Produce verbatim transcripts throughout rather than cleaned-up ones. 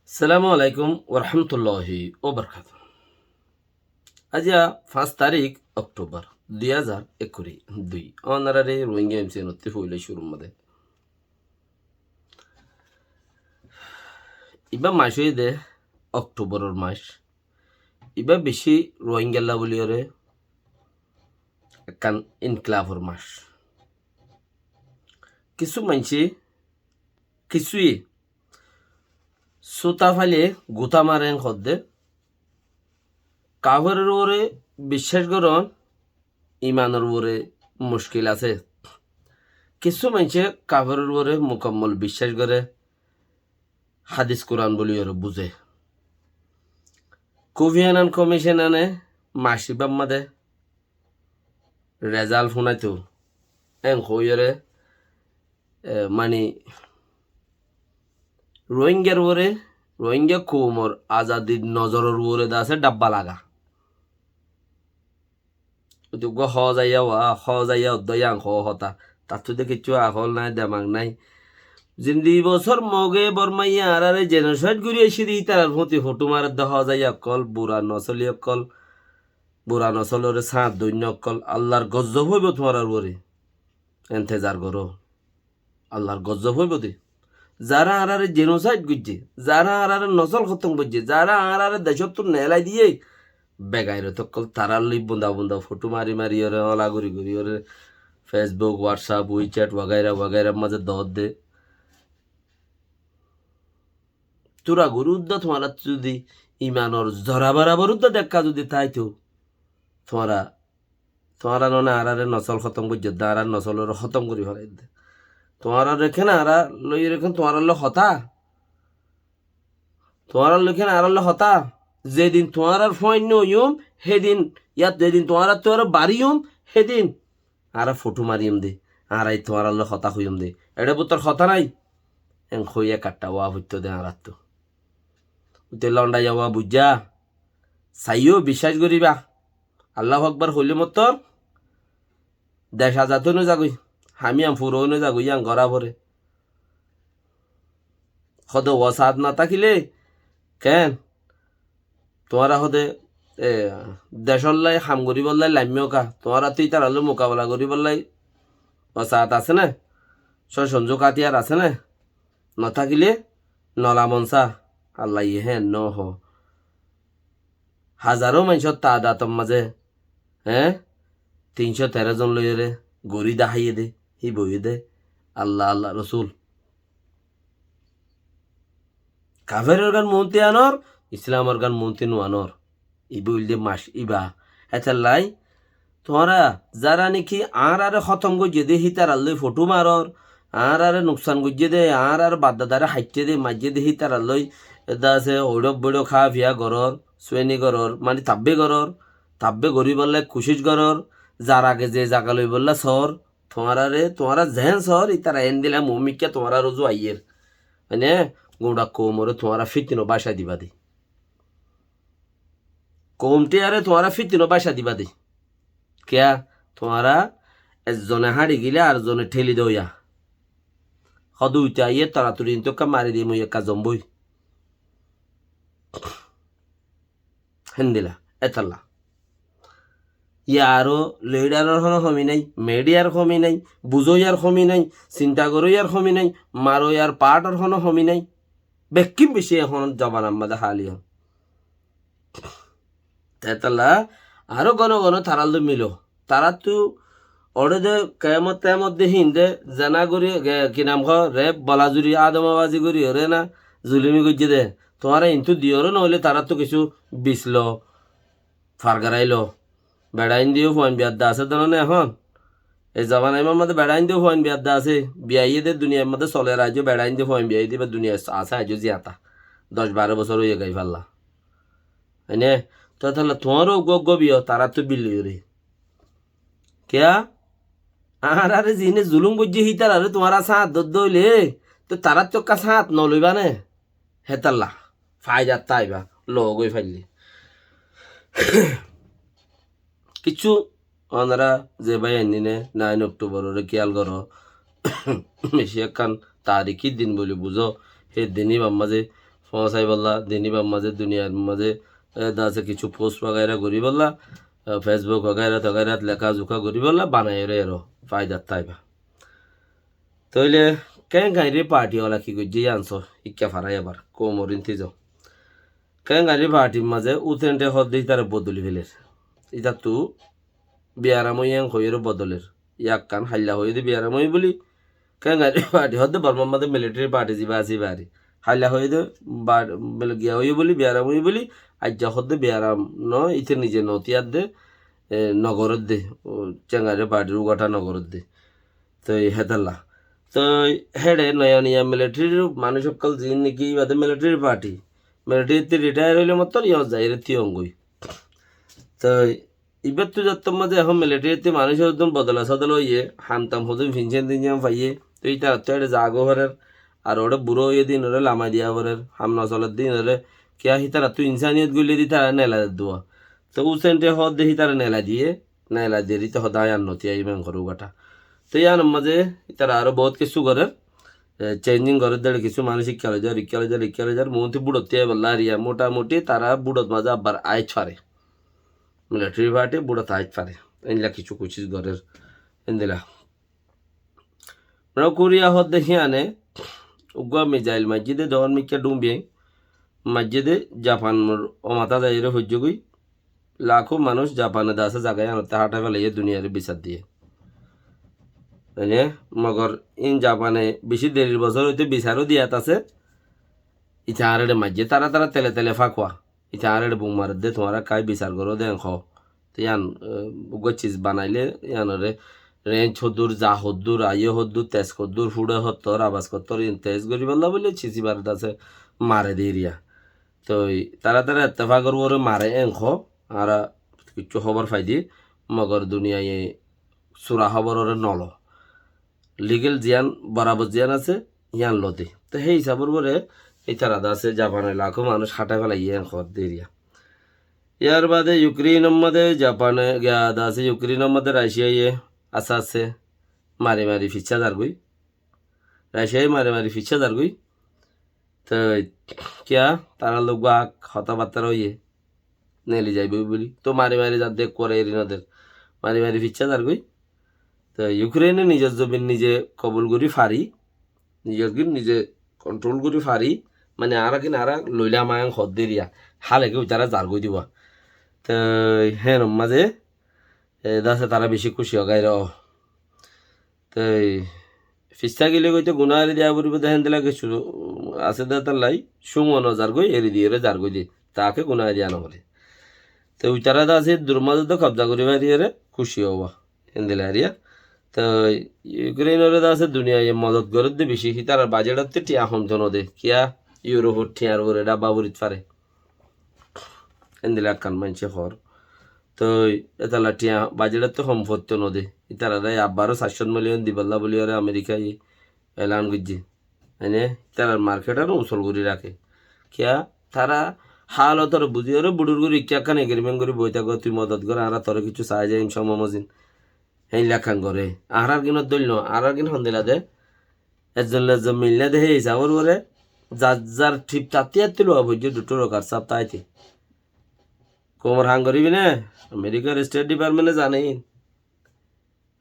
Assalamu alaikum warahmatulláhi wabarakátuhu. Aijja fañs tarík Oktobor dui házar ekkuri dui. Ónarare Rohingya M C N ottú foila cúrur mazé. Ibá mac óiye dé Oktoboror mac. Ibá bicí Rohingyalla bóliyoré ekkán inkilabor mac. Kissú maincé, kissúye súta faile gutá mare en hoódde, kaferor uore biccác gorón imanor uore muckil asé. Kissú maincé kaferor uore mukammol biccác goré, hádis Kuran bóliyoré buzé. Kofi Annan komicon ane mac ibár mazé rezalt fúnaito, en hoóiyoré, e, mani, Rohingyar uore, Rohingya koumor azadir nozoror uore de asé dhabba laga. Uggúa hoó zaiya, hoó zaiya uddúa yián hoó hotá. Tattú de kiccú akól nái, demak nái. Zendilla bosór Moge Bormaye añáráre jenosaid gorí aiccé dé, ítarar fúti fotó maredde hoó zaiya ókkol, bura nosoli ókkol, bura nosoloré sáñt doinna ókkol, Allar gozzob óibo tuáñrar uore. Entezar goró. Allar gozzob óibo dé. Zará añáráre jenosaid goijjé, zará añáráre nosol hótom goijjé, zará añáráre decóttu neelai diyé, begairot ókkol, tarár loi bunda bunda fotó mari mari oré, ola gorí gorí oré, Facebook, WhatsApp, WeChat wagaira wagairar mazé doódde. Tura gorí uddúa tuáñrattú zudi imanor zora borabor uddúa dekká zudi táito, tuáñra Tuáñra none añáráre nosol hótom goijjó dé, añárár nosoloré hótom gorí félai dé. Tuáñrar ekén añára loi ekén tuáñrar loi hotá. Tuáñrar loi ekén añárar loi hotá. Zedin tuáñrar fuain no óiyum, hédin, yat zedin tuáñrattú aró bariyum, hédin añára fotó mariyum dé. Añára tuáñrar loi hotá hoiyum dé. Eçé bútore hotá nái. En hoiyé katta wá foitto dé añárattú. Uite londaiya wá buijjá. Saiyó biccác goríba. Allahu Akbar hoilé mottor dec azad ói no zagói, hami am fura ói no zagói, yián gorá foré. Hóde wosaat no tákile, keén? Tuáñra hóde, e, decólla ham goríbolla laimmé oká, tuáñrattú ítarallói mukabela goríbolla wosaat asé né? Só sonzuk átiyar asé né? No tákile no lamon sá, Allaye héen no hoó. Hazaró maincór taadator mazé, eé, tin cót teró zon loiyóre gorí deháiye dé, híba óiye dé Alla, Allar Rosul. Kaferor gán monti anor, Islamor gán monti no anor. Ibá óilde mac ibá. Hétolla tuáñra zará niki añáráre hótom goijjé dé hítarallói fotó maror, añáráre nuksan goijjé dé, añárár bafdadare haitté dé, maijjé dé hítarallói, edde asé, oiçók boiçók háfiya goror, sueni goror, mani tabbé goror, tabbé goríbolla kucíc goror, zar age ze zaga loibolla soór, tuáñráre, tuáñra zeén soór, ítara endilla muúmikká tuáñrár uzu aiyér. Mane, guñça koumoré tuáñra fítino báca diba dé. Koumtiyaré tuáñra fítino báca diba dé. Kiyá? Tuáñra ezzone háñçi gilé arzone théli dóiya. Hóde uite aiyé toratori intókka mari di mui ekka zombói. Héndila, étalla. Yaró lidaror honó homi nái, midiyar homi nái, buzóiyar homi nái, sinta goróiyar homi nái, maróiyar paátor honó homi nái. Bekkín bicí ehón zobanar mazé háli hon. Tétalla aró gono gono tarár lói miló. Taráttu oçé de kemot temot de hín de zena gorí, ge-, ki nam hoó, rep, bolazuri, adomabazi gorí oré na, zulumi goijjé de. Tuáñra híntú diyoré noóile taráttu kissú bislo, fargaráilo. Beçain diyó fuain biyadda asé de no né ehón? Ei zobana ibár mazé beçain diyó fuain biyadda asé. Biyaiyé de duniyair mazé soler aijjó beçain diyó fuain biyaiyé de ibá duniyait asé aijjó ziyata. Doc baró bosór óiye gái falla. Ene, toi tálla tuáñró uggúa uggúa biyó, taráttu billoiyóre. Kiyá? Añáráre ziíne zulum goijjé hítararé tuáñra sáñt dódde óile, toi taráttu ekká sáñt noloibá né? Hétalla. Faidat táiba. Logói faillé. Kissú onorá ze bái ainní ne nine Oktobororé kiyal goró. Bicí ekkán tariki din buli buzó. Hé din ibár mazé foóñsaibolla, din ibár mazé, duniyar mazé, e, de asé kissú post wagaira goríbolla, e, Facebook wagaira tagairat leká zuká goríbolla banaiyóre ero faidat táiba. Tóile keéngañri party ola ki goijjé yián só, ikká farai abar koumor intizo. Keéngañri partyr mazé Usénte hoódde ítare bodoli féler. Ítattu biyaram óiye en hoiyóre bodoler. Yakkán háilla hoiyé dé biyaram óiye buli. Keéngañri party hoódde Bormar mazé military party zibá asé ibá ari. Háilla hoiyé dé ba-, bel-, giya óiye buli, biyaram óiye buli. Aijja hoódde biyaram no, íte nize notiyar dé, e, nogorér dé. O, keéngañri partyr ugathá nogorér dé. Toi hétalla. Toi héçe noya noya militaryr manúic ókkol ziín niki ibáde military party. Military tí retire óile mottor yó zaiyóre tíyongói. Toi ibáttu zattór mazé ehón military tí manúic óddun bodola sodola óiye, ham tam hodún finshon tinshon faiyé. Toi ítarattú héçe zagói farer, ar óre buró óiye dé ínoré lamai diya farer, ham nosoler dé ínoré, kiyá hítarattú insaniyot goille dé ítara nelai dé dua. Toi Usénte hoódde hítara nelai diyé, nelai diyé, ítara hoódde aññí ar notíyai, iban hoór ugathá. Toi yíanor mazé ítara aró bout kissú gorér, e, changing gorér dé kissú manúic ikká loi zar, ikká loi zar, ikká loi zar, muúntu búçot tíyaibolla ariya, motamuti tará búçot mazé abbar aáit fare. Military party búçot aáit fare. Éndilla kissú kucíc gorér. Éndilla. North Korea hoódde híane uggúa missile maijjé dé, dohón mikká dhúmbiye maijjé dé, Japanor o matá zaiyóre foijjé goi. Lakó manúic Japane de asé zaga yíanottú háthai félaiyé duniyaré bisar diyé. Mane, mogor ín Japane bicí derir bosór óite bisaró diyat asé. Íte añáre eçe maijjé, tará tará tele tele fákua. Íte añáre eçe bum maredde, tuáñra kái bisar goró de en hoó. Te yían, e, uggúa cis banailé, yíanoré range hoddúr, za hoddúr, aiyó hoddúr, tes hoddúr, fúçe hottór, abas hottór, yían tes goríbolla bóli cis ibáre de asé mare de eriya. Toi tará tará ettefakor uore mare en hoó, añára kissú hóbor fai de, mogor duniyaiye sura hóbororé nolo. Legal ziyán, borabor ziyán asé, yían lode. Te hé hísabor uore ítara de asé Japane lakó manúic háthai félaiyé en hoódde eriya. Yar bade Ukrainor mazé Japane giya de asé, Ukrainor mazé Raciyaye asté asté mari mari ficcá zargói. Raciyaye mari mari ficcá zargói. Toi kiyá, tará loi uggúa hotábattá óiye. Neli zaibói bóli. Toi mari mari zadde ekkuare eri noder. Mari mari ficcá zargói. Toi Ukraine nizor zobin nize kobul gorí fari, nizor gin nize control gorí fari, mane añára gin añára loilam aññí hoódde eriya. Háleke uitará zargói diba. Toi hénor mazé, e, de asé tará bicí kúci ó gaira ó. Toi ficcá gile goite guná eri diya foribó de héndilla kessú asé de tallai, cúm ó no zargói, eri diyóre zargói de. Taáke guná diya no fore. Toi uitará de asé duror mazé de kobza gorí fariyóre kúci óiba. Héndilla eriya. Toi Ukrainoré de asé duniyaiye modot gorédde bicí, ítarar bajeṭottú thiañ homto no de. Kiyá, Iuropor thiañr uore dhabba forit fare. Héndilla ekkán maincé hoór. Toi etalla thiañ bajeṭottú hom foitto no de. Ítararé abbaró sair cót miliyon dibolla bóliyoré Amerikaye elan goijjé. Mane, ítarar market aró usol gorí raké. Kiyá, tará halotoré buzíyoré buçur gorí ikká ekkán agreement gorí boi táko, tui modot gor, añára toré kissú sai zaiyum cómot mozin. Héndilla ekkán goré. Añárar gin dóil no, añárar gin hondilla de. Ezzon loi ezzon mil no de, hé hísabor uore zar zar thip tattú attú lowa foijjé, duttór okar saf táite. Koumor ham goríbi né? Amerikar State Department e zane ín.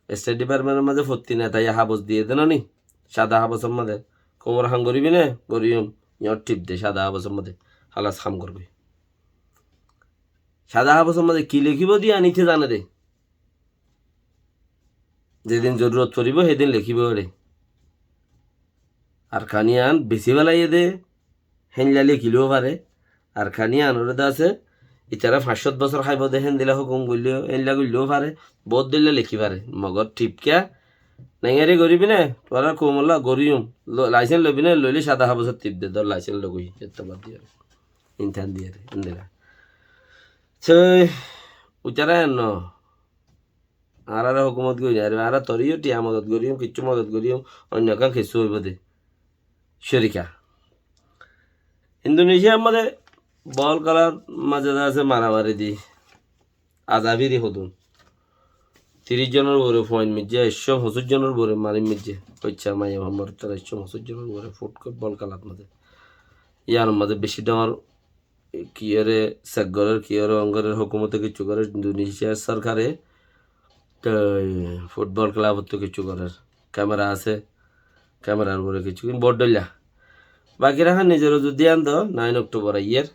State Department or mazé fottí netaye habos diyé de no ni? Sada habosor mazé. Koumor ham goríbi né? Goríyum. Yó thip de, sada habosor mazé. Halas ham gorgói. Sada habosor mazé ki lekíbo de yían íte zane de. Zedin zorurot foribó, hédin lekíbo ére. Arkan yían besi felaiyé dé, héndilla lekilé ó fare. Arkan yíanoré de asé, ítara fañs cót bosór háibo dé, héndilla hókum goillé, héndilla goillé ó fare. Bout dóilla lekí fare. Mogor thip kiyá? Nengeri goríbi né? Tuáñrar koumolla goríyum. Lo-, license loibi né? Loilé sada habosór thip de, dór license logói, ettó bad diyóre. Intan diyóre, héndilla. Sói, uitará enno. Añáráre hókumot gorí no faribo, añára toré yó thiañ modot goríyum, kiccú modot goríyum, oinno ekkán kessú óibo dé. Córiká. Indonesiar mazé bol kélar mazé de asé maramari di, azabiri hodún. Tiríc zonor uore fuain moijjé, ekcó foñsíc zonor uore manin moijjé. Hoiccá maiyafuar morottára ekcó foñsíc zonor uore futko bol kélar mazé. Yíanor mazé bicí dóñr kiyóre sek gorér, kiyóre on gorér, hókumote kessú gorér, Indonesiar sorkare toi futbol kelabottu kessú gorér. Kemera asé, kemerar uore kessú, kintu bout dhoilla. Baki raká nizor uzu diyan do, nain Okthobor aiyér,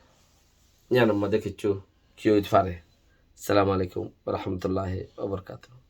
yíanor mazé kessú ki óit fare. Assalamu alaikum wa rahmatullahi wa barakatuhu.